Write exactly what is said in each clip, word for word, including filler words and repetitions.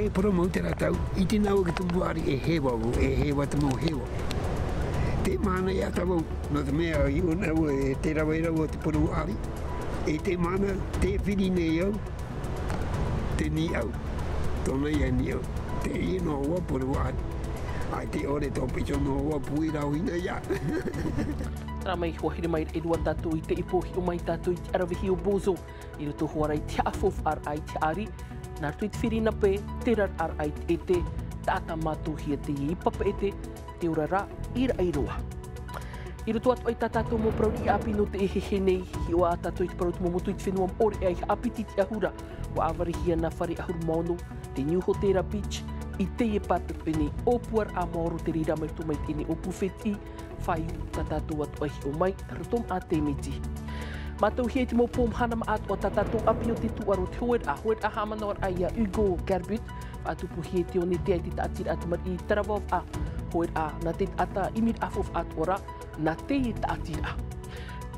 E poro mau te rātou, i te nau ki te tumu ari e hewa au, e hewa te mau hewa. Te mana i ata vau, nō te mea i ōna au e te rawe rau o te poro ari. E te mana, te whiri nei au, te ni au. Tōna ia ni au. Te ie nō hoa poro ari. Ai te ore tō pito nō hoa pui rau hina ia. Tara mai hoa here mai e rua tātou i te ipo hiʻo mai tātou i te aravihi o Bozo. I roto hoʻi rā i te haʻafaufaʻaraʻa i te haʻari, nā roto i te whiri nape, te raraʻaraʻa i te ʻete, taʻata mātauhia teie i Papeʻete, te ora rā, i Raʻiroa. I roto atu ai tā tātou mau parau riʻi ʻāpī nō teie hehē nei, hiʻo ā tātou i te parau tumu motu i te fenua Moʻorea i haʻapiʻi te ʻahura, ʻua ʻāvarihia nā Fare ʻahuru mā ono, te New Hōtēra Beach, i teie pātoʻi nei, ʻōpuaraʻa maoro te reira mai roto mai teie nei ʻōpū fētiʻi, Fāiu tā tātou atu ai hiʻo mai, roto mā te miti. Mātauhia i te mau pō mahana maʻa atoʻa tā tātou ʻāpī o te tūʻaro te hoeraʻa, hoeraʻa haʻamanaʻoraʻa ia Hugo Garbut, faʻatupuhia i te one te ai te taʻatiraʻa te mariʻi Taravao, hoeraʻa nā te taʻata ʻimiraʻa faufaʻa atoʻa ra, nā teie taʻatiraʻa.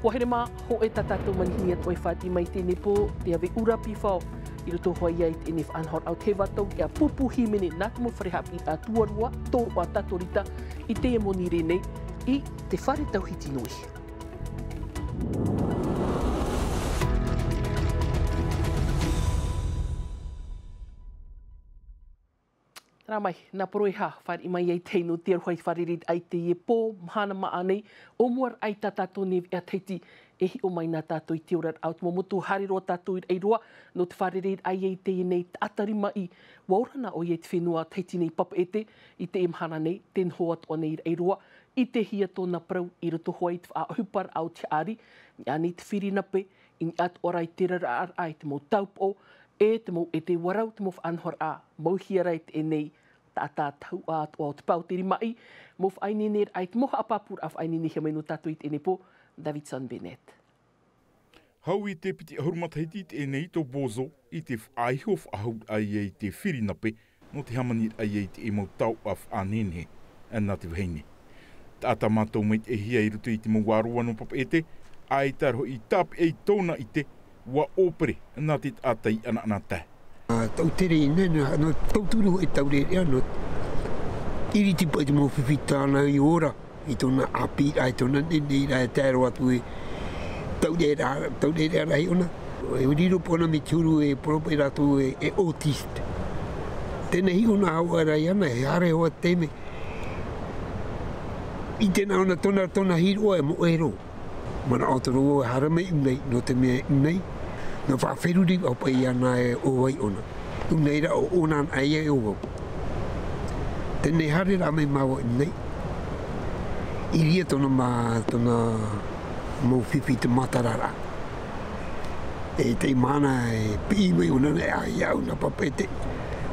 Hoa here mā, hōʻē tā tātou manihini atu ai fāriʻi mai i teie nei pō, te ave ʻura pīfao, i roto hoʻi ia i teie nei faʻanahoraʻa o te heva taureʻa pupu hīmene nā te mau fare haʻapiʻiraʻa tuarua, tōroʻa tātorita, i teie moni rē nei, i te fare tauhiti nui. Nā mai, nā Poroiha, fāriʻi mai ai te hinu te aroha i te fārereiraʻa i teie pō, mahana maʻa nei, ʻōmuaraʻa i tā tātou nei veʻa Tahiti, e hiʻo mai nā tātou i te oraraʻa o te mau motu, haere roa tātou i Raʻiroa, nō te fārereiraʻa i teie nei taʻata rimaʻī, ʻua ora na ʻoia i te fenua Tahiti nei Papeʻete, i teie mahana nei, tē noho atoʻa nei i Raʻiroa, i te hia tōna parau i roto hoʻi i te faʻaʻohiparaʻa o te haʻari, i ani te whiri nape, i niʻa atoʻa ra i te raraʻaraʻa i te mau taupoʻo, e te mau ʻete ʻua rau te mau faʻanahoraʻa, mauhia ra i teie nei, taʻata tahuʻa atoʻa o te pā o te rimaʻī, mau faʻaineineraʻa i te mau haʻapāpūraʻa faʻaineinehia mai nō tātou i teie nei pō, Davidson Bennett. Hau i te piti ʻahuru matahiti i teie nei tō Bozo, i te faʻaiho faʻahouraʻa ia i te whiri nape, nō te hāmaniraʻa ia i te mau taoʻa faʻanehenehe, nā te vahine. Taʻata mātou maitaʻihia i roto i te mau ʻāroa nō Papeʻete, ʻaita roa i tāpeʻa i tōna ʻite, ʻua ʻōpere, nā te taʻata i ʻanaʻanatae. Ā, tau tere i nei, nā, nō tauturu e taureʻareʻa, nō iriti paʻi te mau fifi tāna i ora, i tōna ʻāpī, ā, i tōna neneiraʻa e tae roa atu e taureʻareʻa, taureʻareʻa rahi ʻōna. E riro paʻi ʻōna mai te huru e poro paʻi rātou e, e autiste. Teie nei ʻōna hau ara iāna, e haere hoa te taime. I teie nei ʻōna tōna, tōna hiroʻa e moʻe roa. Manaʻo atoʻa roa e haere mai i ʻō nei, nō te mea i ʻō nei, nō faʻaferuri paʻi iāna e ʻōvai ʻōna. ʻUa nei rā ʻo ʻōna anaʻe ia e ʻōvau. Teie nei haere rā mai māua i ʻō nei. I reira tōna mā, tōna mau fifi te mātararaʻa. E te mahana e piʻi mai ʻōna nei, ā, ia au nā Papeʻete.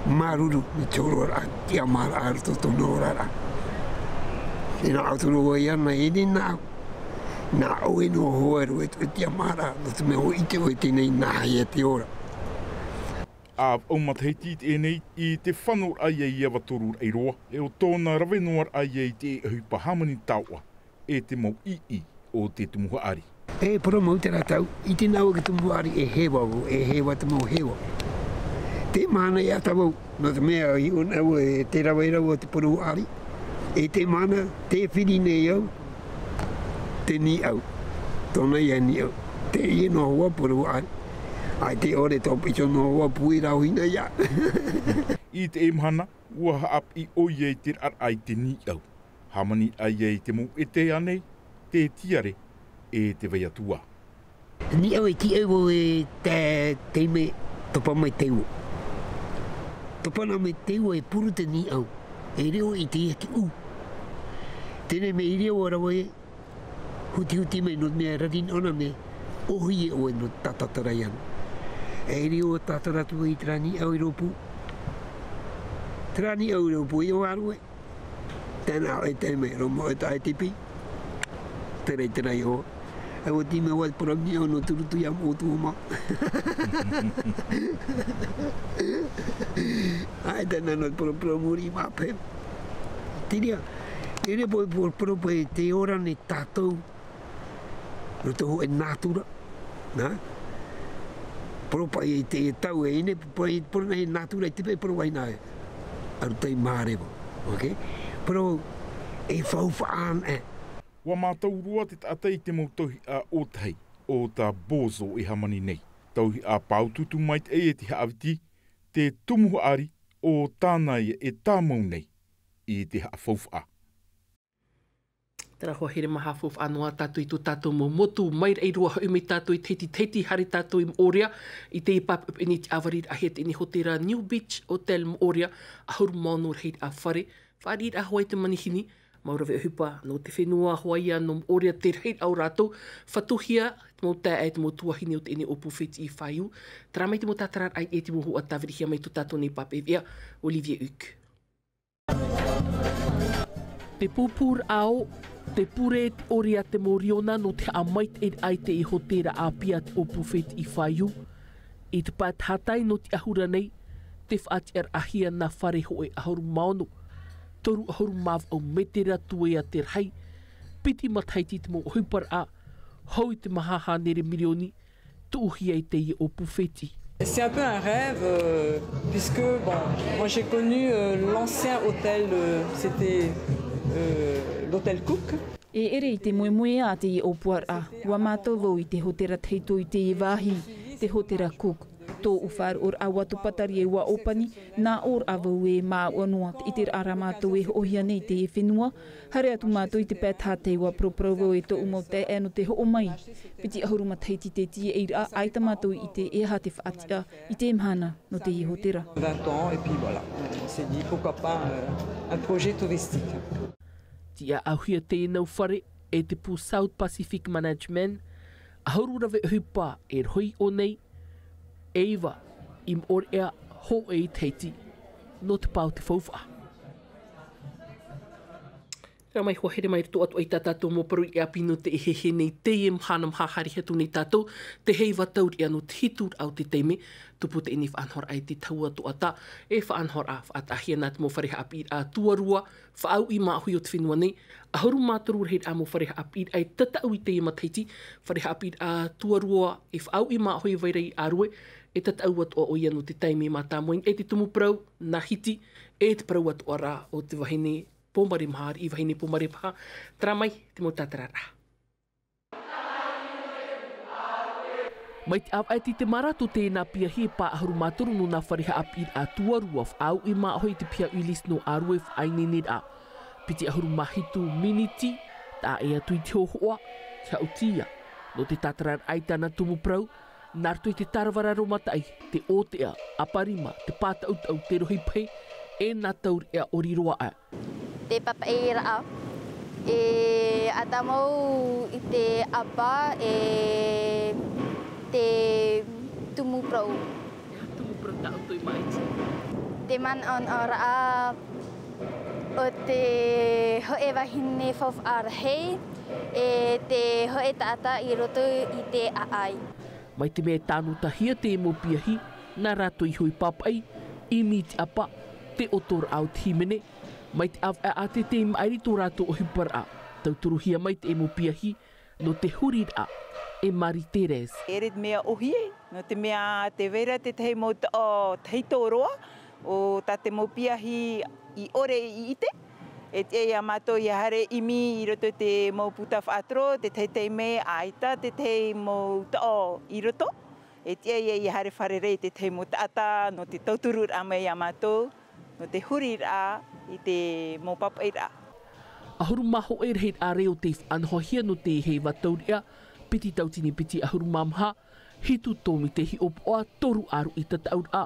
Māuruuru, i te hōroʻaraʻa, tiʻamāraʻa, i roto tōna oraraʻa. E nā ʻō atu roa iāna, e nei nā, nā ʻoe noa hoʻi e rave i te tiʻamāraʻa, nō te mea ʻua ʻite ʻoe teie nei nā hea te ora. ʻA vaʻu matahiti i teie nei, i te fānauraʻa ia i Avatoru Raʻiroa, e ʻo tōna rave noa raʻa ia i te ʻohipa hāmani taoʻa, e te mau ʻīʻī o te tumu haʻari. E poro mau te rātou, i te nau ki te tumu haʻari e hewa au, e hewa te mau hewa. Te mahana i ata vau, nō te mea i ʻōna au e te rave rau o te poro haʻari. E te mahana, te whiri nei au, te niʻau. Tōna ia niʻau. Te ie noa hoʻi poro haʻari. Ai te ore tō pito noa hoʻi pui rau hina ia. I te mahana, ʻua haʻapiʻi ʻoia i te raraʻa i te niʻau. Hāmani ai ia i te mau ʻete ānei, te tiare, e te vai atu ā. Niʻau e tiʻa vau e te, te mea topa mai te ua. Topa na mai te ua e puru te niʻau. E reo i te ia te ū. Teie nei mea i reo ʻo rave, hutihuti mai nō te mea rari noa na mea, ʻōhie ʻoe nō te tātara iāna. E reo tātara atu i terā niʻau i rōpū. Terā niʻau i rōpū i ʻō ā roe. Tēnā ʻoe te mea, rō mo e tae tipi. Tere, tere i ʻō. E ʻua tīmau atu parau niʻau nō Turutu ia Moʻotuama. Ai, tēnā nō te parau, parau muri mā pē. Te reira, e reira paʻi, parau, parau paʻi te ora nei tātou. Roto hōʻē nātura, nā? Poro paʻi i te tau e ine, poro, poro nei nā tū rā i te paʻi poro wai nā e. Aru tai māreva. Ok? Poro e faufaʻa ana e. Ua mātau roa te taʻata i te mau tauihaʻa ʻōtahi, o tā Bozo e hāmani nei. Tauihaʻa pāutuutu maitaʻi e te haʻaviti, te tumu haʻari, o tāna ia e tāmau nei i te haʻafaufaʻa. Tara hoa here maha faufaʻa noa tātou i tō tātou mau motu, mai raʻi roa hoʻi mai tātou i Tahiti, Tahiti, haere tātou i Moʻorea, i te pāpaʻi nei te ʻāvariraʻahia teie nei hōtēra New Beach Hotel Moʻorea, ʻahuru mā ono rahiraʻa fare, fāriʻiraʻa hoʻi te manihini, mau rave ʻohipa nō te fenua hoʻi ia nō Moʻorea te rahiraʻa o rātou, fatuhia, te mau taeaʻe, te mau tuahine o teie nei ʻōpū fētiʻi Faiū, tara mai te mau tātararaʻa i te mau huʻa tāvirihia mai tō tātou nei pāpaʻi veʻa, Olivier Huc. Te pūpūraʻa ʻo, te pure e te ʻore a te mōriona nō te haʻamaitaʻiraʻa i te hōtēra ʻāpī a te ʻōpū fētiʻi Faiū. I te pae tahatai nō te ʻahura nei, te faʻatiʻaraʻahia nā fare hoʻi ʻahuru mā ono, toru ʻahuru mā vaʻu mētera tuea te rahi, piti matahiti te mau ʻohiparaʻa, hou i te maha hānere mirioni, tuʻuhia i teie ʻōpū fētiʻi. C'est un peu un rêve, euh, puisque, bon, moi j'ai connu, euh, l'ancien hôtel, euh, c'était, euh, l'hôtel Cook. E ʻere i te moemoeā a teie ʻōpuaraʻa, ua mātau vau i te hōtēra tahito i teie vāhi, te hōtēra Cook. Tōʻu faʻaroʻoraʻa ua tūpatari e ua ʻōpani, nā ʻō rā vau e māuʻa noa te ʻiteraʻa rā mātou e hoʻohia nei i teie fenua, haere atu mātou i te pae tahatai ua paraparau vau e tōʻu mau taeaʻe nō te hoʻo mai. Piti ʻahuru matahiti te tīaʻiraʻa, ʻaita mātou i ʻite e aha te faʻatiʻa i te mahana nō teie hōtēra. Vingt ans, et puis voilà, on s'est dit, pourquoi pas, euh, un projet touristique. Tiʻaʻauhia teie nau fare e te pū South Pacific Management, ʻahuru rave ʻohipa e rohi i ʻō nei, e iva i Moʻorea, hōʻē i Tahiti, nō te pae o te faufaʻa. Rā mai hoa here mai roto atoʻa i tā tātou mau parau i ʻāpī nō te ʻeheʻehe nei teie mahana maha haere atu nei tātou, te heiva taureʻa nō te hituraʻa o te taime, tupu teie nei faʻanahoraʻa i te tahua toʻatā, e faʻanahoraʻa faʻataʻahia nā te mau fare haʻapiʻiraʻa tuarua, faʻauʻi māʻohi o te fenua nei, ʻahuru mā toru rahiraʻa mau fare haʻapiʻiraʻa e tataʻu i teie matahiti, fare haʻapiʻiraʻa tuarua e faʻauʻi māʻohi e vai ra i ʻĀrue, e tataʻu atoʻa ʻoia nō te taime mātāmua i niʻa i te tumu parau, nā Hiti, e te parau atoʻa rā o te vahine Pōmare maha, i vahine Pōmare maha, terā mai te mau tātararaʻa. Mai te ʻāvaʻe i te marae tō teie nā piahi e pā ʻahuru mā toru nō nā fare haʻapiʻiraʻa tuarua faʻauʻi māʻohi i te piha Ulysse nō ʻĀrue faʻaineineraʻa. Piti ʻahuru mā hitu miniti, taʻa ʻē atu i te hōhoʻa, te haʻuti ia. Nō te tātararaʻa i tāna tumu parau, nā roto i te tarava raro mataʻi, te ʻōteʻa, ʻaparima, te pātaʻutaʻu, te rohi pehe, e nā taureʻa ʻori roa aʻe. Te papaʻiraʻa, e ʻatamau i te ʻapa, e te tumu parau. E aha tumu parau tā ʻoutou i māʻiti? Te manaʻonaʻoraʻa o te hōʻē vahine faufaʻa rahi, e te hōʻē taʻata i roto i te ʻāʻai. Mai te mea e tānutahia te mau piahi, nā rātou iho i pāpaʻi, ʻimi i te ʻapa, te ʻotoraʻa o te hīmene, mai te ʻāvaʻe ʻātete i maʻiri tō rātou ʻohiparaʻa, tauturuhia mai te mau piahi, nō te huriraʻa, e Marie-Thérèse. E ʻere te mea ʻōhie, nō te mea tē vai ra te tahi mau taʻo tahito roa, ʻo tā te mau piahi i ʻore i ʻite, e tiʻa ia mātou ia haere ʻimi i roto i te mau puta faʻatoro, te tahi taime ʻaita te tahi mau taʻo i roto, e tiʻa ia, ia haere fārerei te tahi mau taʻata, nō te tautururaʻa mai ia mātou, nō te huriraʻa i te mau pāpaʻiraʻa. ʻAhuru mā hōʻē rahiraʻa reo tei faʻanahohia nō te heiva taureʻa, piti tautini piti ʻahuru mā maha, hitu tōmite hiʻopoʻa, toru ʻāruʻi tataʻuraʻa,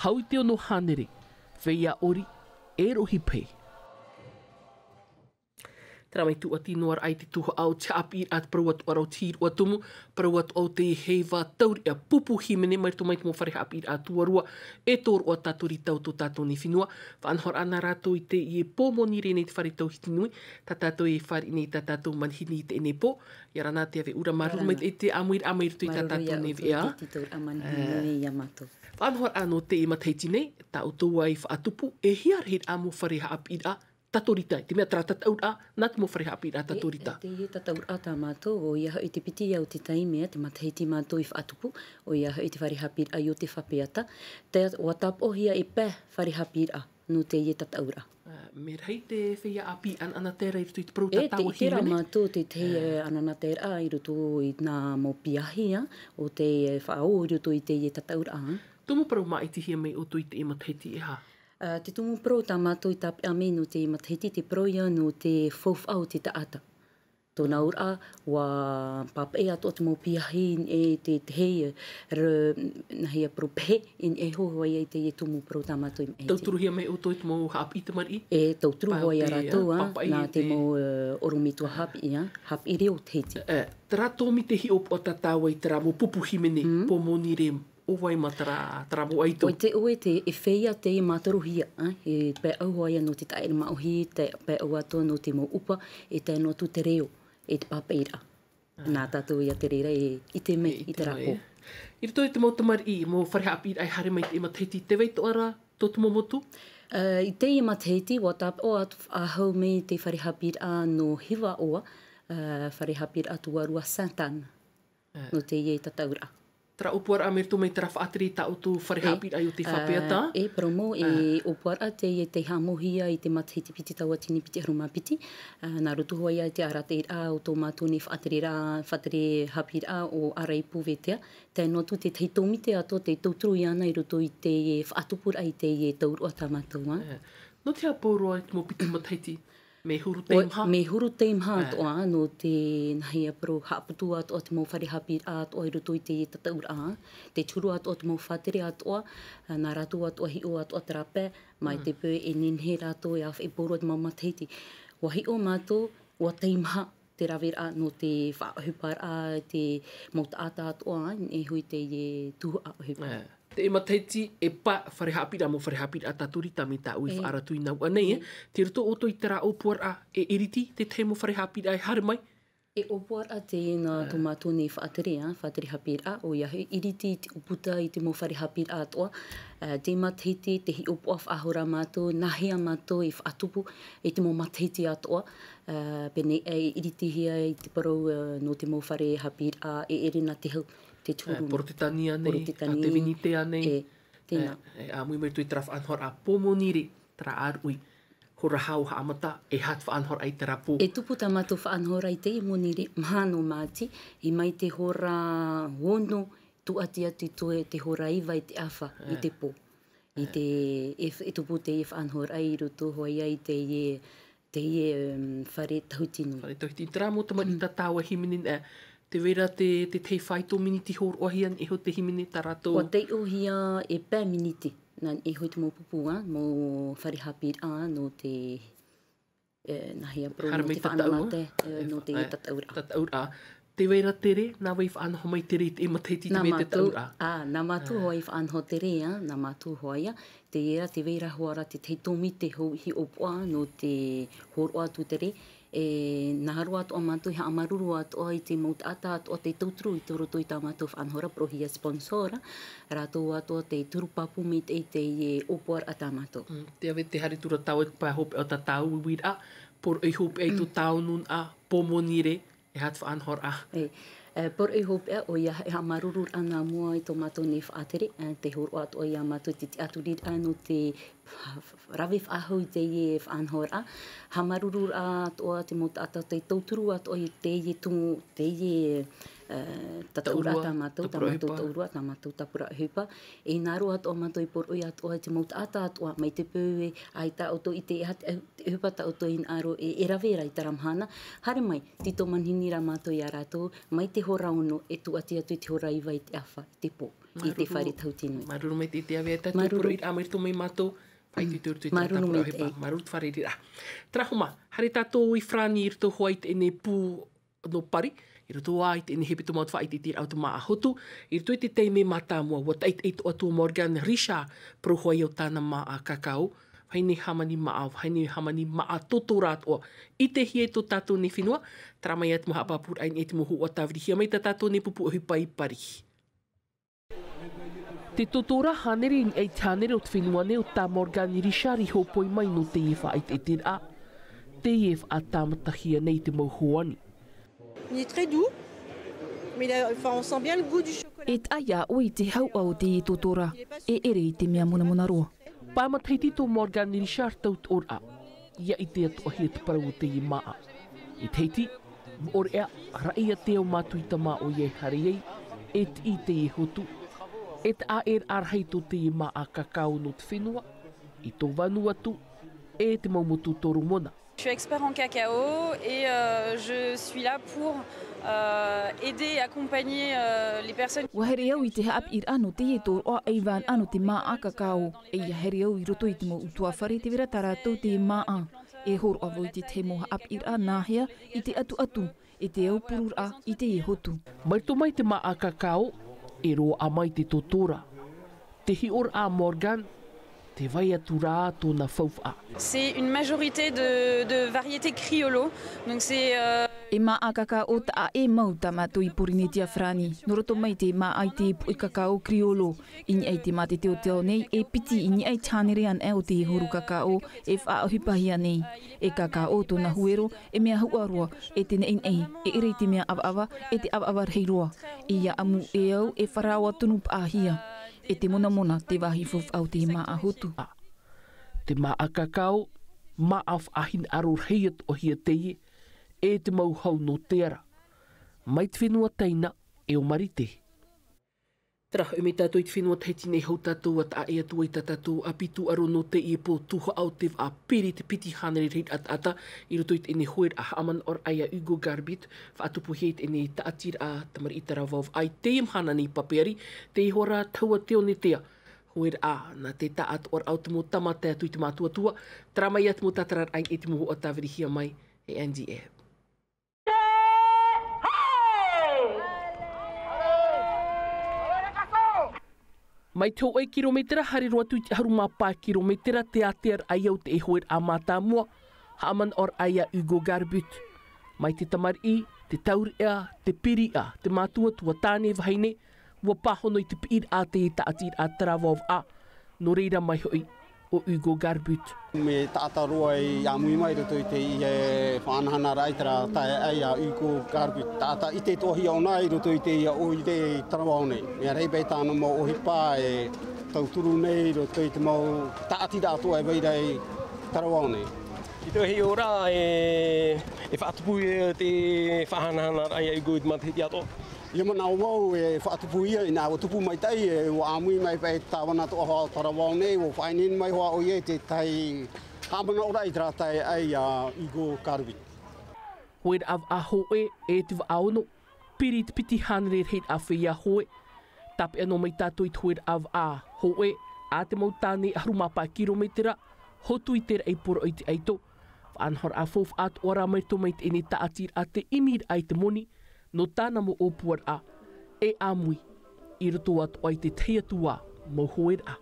hau i te ono hānere, feiā ʻori, e rohi pehe. Terā mai tūʻati noa raʻa i te tuhaʻa o te haʻapiʻiraʻa, te parau atoʻa ra o te hīroʻa tumu, parau atoʻa o te heiva taureʻa pupu hīmene mai roto mai te mau fare haʻapiʻiraʻa tuarua, e tōroʻa tātou i tō tātou nei fenua, faʻanahoraʻa nā rātou i teie pō moni nei te fare tauhiti nui, tā tātou e fāriʻi nei tā tātou manihini i teie nei pō, ia ora na te ʻāvaʻe ʻura, māuruuru maitaʻi i te ʻāmuiraʻa mai roto i tā tātou nei veʻa. Faʻanahoraʻa nō teie matahiti nei, tā ʻoutou ā i faʻatupu, e hia rahiraʻa mau fare haʻapiʻiraʻa, Tatorita, i te mea terā tataʻuraʻa, nā te mau fare haʻapiʻiraʻa Tatorita. E, teie tataʻuraʻa tā mātou, ʻoia hoʻi te piti ia o te taime, te matahiti mātou i faʻatupu, ʻoia hoʻi te fare haʻapiʻiraʻa i ʻō te fapeata, te, ʻua tāpaʻohia e pae fare haʻapiʻiraʻa nō teie tataʻuraʻa. Ā, mea rahi te feiā ʻāpī ʻanaʻanataeraʻa i roto i te parau tātāʻuahine. E, tē ʻite ra mātou te, te, ā, ʻanaʻanataeraʻa i roto i nā mau piahi, ā, ʻo tē faʻaō i roto i teie tataʻuraʻa. Tumu parau māʻitihia mai ʻoutou i teie matahiti e aha? Ā, te tumu parau tā mātou i tāpeʻa mai nō te matahiti, te parau ia nō te faufaʻa o te taʻata. Tōna auraʻa, ʻua pāpaʻi atoʻa te mau piahi i te, te hei, re-, nāhea parau pehe, i niʻa iho hoʻi i teie tumu parau tā mātou i matahiti. Tauturuhia mai ʻoutou i te mau haʻapiʻi tamariʻi? E, tauturu hoʻi ia rātou, ā, pāpaʻi nā te mau, ē, ʻorometua haʻapiʻi, ā, haʻapiʻi reo o te hiti. Ē, terā tōmite hiʻopoʻa tā tāua i terā mau pupu hīmene, Pōmonire, ʻo vai mā terā, terā mau ʻaito? ʻOi te, ʻoe te, e feiā teie mātarohia, ā, e pae ʻau hoʻi ia nō te taʻere māʻohi, te pae ʻau atoʻa nō te mau ʻupa, e tae noa atu te reo, e te pāpaʻiraʻa. Nā tātou ia te reira e ʻite mai i terā pō. I roto i te mau tamariʻi, mau fare haʻapiʻiraʻa e haere mai i teie matahiti, tē vai atoʻa ra tō te mau motu? Ā, i teie matahiti, ʻua tāpaʻo atu faʻahou mai te fare haʻapiʻiraʻa nō Hivaʻoa, ā, fare haʻapiʻiraʻa tuarua Sainte-Anne. Ā. Nō teie tataʻuraʻa. Terā ʻōpuaraʻa mai roto mai terā faʻatere i tā ʻoutou fare haʻapiʻiraʻa i ʻō te fapeata. E, parau mau, e ʻōpuaraʻa teie tei haʻamauhia i te matahiti piti tauatini piti ʻahuru mā piti. Ā, nā roto hoʻi i te arataʻiraʻa o tō mātou nei faʻatereraʻa, faʻatere haʻapiʻiraʻa ʻo Araipu Vetea. Tae noa atu te tahi tōmite atoʻa tei tauturu iāna i roto i teie faʻatupuraʻa i teie tauroa tā mātou, ā. Ā. Nō te aha pauroa i te mau piti matahiti? Mea huru teimaha? Mea huru teimaha atoʻa, nō te nāhea parau haʻaputu atoʻa te mau fare haʻapiʻiraʻa atoʻa i roto i teie tataʻuraʻa. Tē huru atoʻa te mau faʻatere atoʻa, ā, nā rātou atoʻa hiʻo atoʻa terā pae, mai te peu e nehenehe rātou e āfaʻi pauroa te mau matahiti. ʻUa hiʻo mātou, ʻua teimaha te raveraʻa nō te faʻaʻohiparaʻa, te mau taʻata atoʻa, e hui teie tuhaʻa ʻohipa. Ā. Teie matahiti e pae fare haʻapiʻiraʻa, mau fare haʻapiʻiraʻa Tatorita mai tāʻu i faʻaara atu i nā ʻua nei, ē. Tei roto ʻoutou i terā ʻōpuaraʻa e ʻiriti, te tahi mau fare haʻapiʻiraʻa e haere mai? E ʻōpuaraʻa teie nā tō mātou nei faʻatere, ā, faʻatere haʻapiʻiraʻa, ʻoia hoʻi ʻiriti i te ʻūputa i te mau fare haʻapiʻiraʻa atoʻa, ā, teie matahiti, tē hiʻopoʻa faʻahou ra mātou, nāhea mātou i faʻatupu i te mau matahiti atoʻa, ā, pēnei e ʻiritihia i te parau, ā, nō te mau fare haʻapiʻiraʻa e ʻere nā te hau. Te huru. Ā, Porotetani ānei, Porotetani, ā, te Venite ānei. E, tēnā. Ā, ā, ʻāmui mai roto i terā faʻanahoraʻa Pōmonire, terā ʻāruʻi. Hora hau haʻamata, e aha te faʻanahoraʻa i terā pō? E tupu tā mātou faʻanahoraʻa i teie Pōmonire, maha nō Māti, i mai te hora ono, tūʻati atu i te, te hora iva i te ʻāfa, i te pō. I te, e, e tupu teie faʻanahoraʻa i roto hoʻi i teie, teie, em, fare tauhiti nui. Fare tauhiti. Terā mau tamariʻi tā tāua hīmene, ā, tē vai ra te, te tahi faito miniti hōroʻahia i niʻa iho te hīmene tā rātou. ʻUa taiʻohia e pae miniti, nā niʻa iho i te mau pupu, ā, mau fare haʻapiʻiraʻa, nō te, e, nāhea parau, nō te faʻanaho, ā, nō te tataʻuraʻa. Tataʻuraʻa. Tē vai ra tere, nā vai faʻanaho mai tere i teie matahiti i te mea tataʻuraʻa? Ā, nā mātou hoʻi faʻanaho tere, ā, nā mātou hoʻi, ā. Teie rā, tē vai ra hoʻi ra te tahi tōmite hou hiʻopoʻa nō te hōroʻa atu tere. E, nā roa atoʻa mātou i haʻamāuruuru atoʻa i te mau taʻata atoʻa tei tauturu i tō roto i tā mātou faʻanahoraʻa, parauhia sponsor, rātou atoʻa tei turu pāpū mai i teie ʻōpuaraʻa tā mātou. Mm, tē vai te haere atu ra tāua i te pae hopeʻa o tā tāua uiraʻa, poroʻi hopeʻa i tō tāua nūnaʻa, Pōmonire, e aha te faʻanahoraʻa? E, e, poroʻi hopeʻa, ʻoia e haʻamāuruururaʻa nā mua i tō mātou nei faʻatere, e, tē hōroʻa atoʻa ia mātou i te tiʻaturiraʻa nō te rave faʻahou i teie faʻanahoraʻa. Haʻamāuruururaʻa atoʻa te mau taʻata tei tauturu atoʻa i teie tumu, teie, e, tataʻuraʻa tā mātou, tā mātou tataʻuraʻa, tā mātou tāpura ʻohipa. E nā roa atoʻa mātou i poroʻi atoʻa i te mau taʻata atoʻa, mai te peu e, ʻaita ʻoutou i ʻite e aha te, te ʻohipa tā ʻoutou i hinaʻaro e, e rave ra i terā mahana. Haere mai, tītau manihini rā mātou ia rātou, mai te hora ono e tūʻati atu i te hora iva i te ʻāfa, i te pō, i te fare tauhiti nui. Māuruuru maitaʻi te ʻāvaʻe, tā te poroʻiraʻa mai roto mai mātou, faʻaitoito i roto i terā tāpura ʻohipa. Māuruuru maitaʻi. Māuruuru te fārereiraʻa. Terā homa, haere tātou i Farāni i roto hoʻi i teie nei pū nō Paris, i roto ā i teie nei hepetoma o te faʻaʻiteʻiteraʻa o te Māʻa Hotu, i roto i te taime mātāmua, ʻua taʻitaʻi atoʻa tō Morgan Richard, parau hoʻi ʻo tāna māʻa kakao, vahine hāmani māʻa, vahine hāmani māʻa tōtōrā atoʻa. ʻItehia e tō tātou nei fenua, terā mai ā te mau haʻapāpūraʻa i niʻa i te mau hōhoʻa tāvirihia mai tā tātou nei pupu ʻohipa i Paris. Te tōtōrā hānere i niʻa i te hānere o te fenua nei ʻo tā Morgan Richard i hōpoi mai nō teie faʻaʻiteʻiteraʻa. teie e faʻatāmatahia nei te mau hoani. Il est très doux, mais il a, enfin, on sent bien le goût du chocolat. E taʻa iā ʻoe i te hauʻa o teie tōtōrā, e ʻere i te mea monamona roa. Pae matahiti tō Morgan Richard tautoʻoraʻa. ʻIa ʻite atoʻahia te parau o teie māʻa. I te hiti, moʻorea, raʻi atu au mātuita mā ʻoia e haere ai, e tiʻi i teie hotu. E taʻa ʻēraʻa rahi tō teie māʻa kakao nō te fenua, i tō vānua atu, e te mau motu Toromona. Je suis expert en cacao et, euh, je suis là pour, euh, aider et accompagner, euh, les personnes. ʻUa haere au i te haʻapiʻiraʻa nō teie tōroʻa ʻei vānaʻa nō te māʻa kakao. ʻEia haere au i roto i te mau ʻutuāfare tē vai ra tā rātou te māʻa. E hōroʻa vau i te tahi mau haʻapiʻiraʻa nāhea i te ʻatuʻatu, e te aupururaʻa i teie hotu. Mai roto mai te māʻa kakao, e roaʻa mai te tōtōrā. Te hiʻoraʻa a Morgan, tē vai atu rā tōna faufaʻa. C'est une majorité de, de variétés criollo. Donc c'est, euh, E māʻa kakao taʻa ʻē mau tā mātou i Pōrīnetia Farāni. Nō roto mai te māʻa i te puʻe kakao criollo. I niʻa i te mātete o te ao nei, e piti i niʻa i te hānere anaʻe o te huru kakao e faʻaʻohipahia nei. E kakao tōna huero, e mea huʻa roa, e te neʻineʻi, e ʻere i te mea ʻavaʻava, e te ʻavaʻava rahi roa. ʻIa ʻamu e au, e farao tonu paʻahia. E te monamona te vāhi faufaʻa o te māʻa hotu. Te māʻa kakao, māʻa faʻahinaʻaro rahi atoʻahia teie, e te mau hau nō te ara. Mai te fenua Taina, e ʻo Marite. Terā hoʻi mai tātou i te fenua Tahiti nei, hou tātou ʻa taʻa ʻē atu ai tā tātou ʻāpī tūʻaro nō teie pō tuhaʻa o te vaʻa piri te piti hānere rahiraʻa taʻata i roto i teie hoeraʻa haʻamanaʻoraʻa ia Hugo Garbut, faʻatupuhia i teie taʻatiraʻa tamariʻi taravaʻa i teie mahana nei papeari, teie hoʻi rā tahua te one tea. Hoeraʻa, nā te taʻatoʻaraʻa o te mau tama tae atu i te mātuatua, terā mai ia te mau tātararaʻa i te mau hoʻa tāvirihia mai e Andy Ebb. Mai te hōʻē kirometera, haere roa atu i te ʻahuru mā pae kirometera, te ātea raʻa ia o te hoeraʻa mātāmua, haʻamanaʻoraʻa ia Hugo Garbut. Mai te tamariʻi, te taureʻa, te piriʻa, te mātuatua tāne vahine, ʻua pāhono i te piʻiraʻa teie taʻatiraʻa taravaʻa. Nō reira mai hoʻi, ʻo Hugo Garbut. Mea taʻata roa i ʻāmui mai i roto i teie faʻahanahanaraʻa i terā taeaʻe ia Hugo Garbut. Taʻata ʻite atoʻahia ʻōna i roto i teie ʻoire i Taravaʻa nei. Mea rahi paʻi tāna mau ʻohipa e tauturu nei i roto i te mau taʻatiraʻa atoʻa e vai ra i Taravaʻa nei. I te hiʻoraʻa e, e faʻatupu i te faʻahanahanaraʻa ia Hugo i te matahiti atoʻa. ʻIa manaʻo vau e faʻatupu ia, ʻinaha ʻua tupu maitaʻi, e ʻua ʻāmui mai paʻi te tāvana atoʻa o Taravaʻa nei, ʻua faʻaineine mai hoʻi ʻoia i te tahi haʻamanaʻoraʻa i terā taeaʻe ia Hugo Garbut. Hoeraʻa vaʻa hōʻē, e te vaʻa ono, piri te piti hānere rahiraʻa feiā hoe. Tāpeʻa noa mai tātou i te hoeraʻa vaʻa hōʻē, a te mau tāne ʻahuru mā pae kirometera, hotu i te raʻi poroʻi i te ʻaito. Faʻanahoraʻa faufaʻa atoʻa rā mai roto mai teie taʻatiraʻa te ʻimiraʻa i te moni, nō tāna mau ʻōpuaraʻa, e ʻāmui, i roto atoʻa i te tahi atu ā mau hoeraʻa.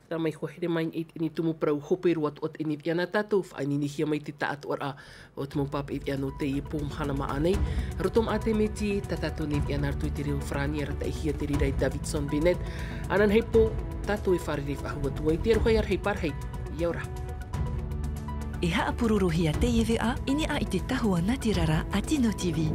Terā mai hoʻi, haere mai i teie tumu parau hope roa atoʻa teie i ana tātou, faʻaineinehia mai te taʻatoʻaraʻa o te mau pāpaʻi veʻa nō teie pō mahana māʻa nei. Roto maʻa te mēti, tā tātou nei veʻa nā roto i te reo Farāni, arataʻihia te reira e Davidson Bennett. Ananahi pō, tātou e fārerei faʻahou atu ai, te aroha ia rahi pārahi, ʻia ora. E haʻapurorohia teie veʻa i niʻa i te tahua nātirara a Tino TV.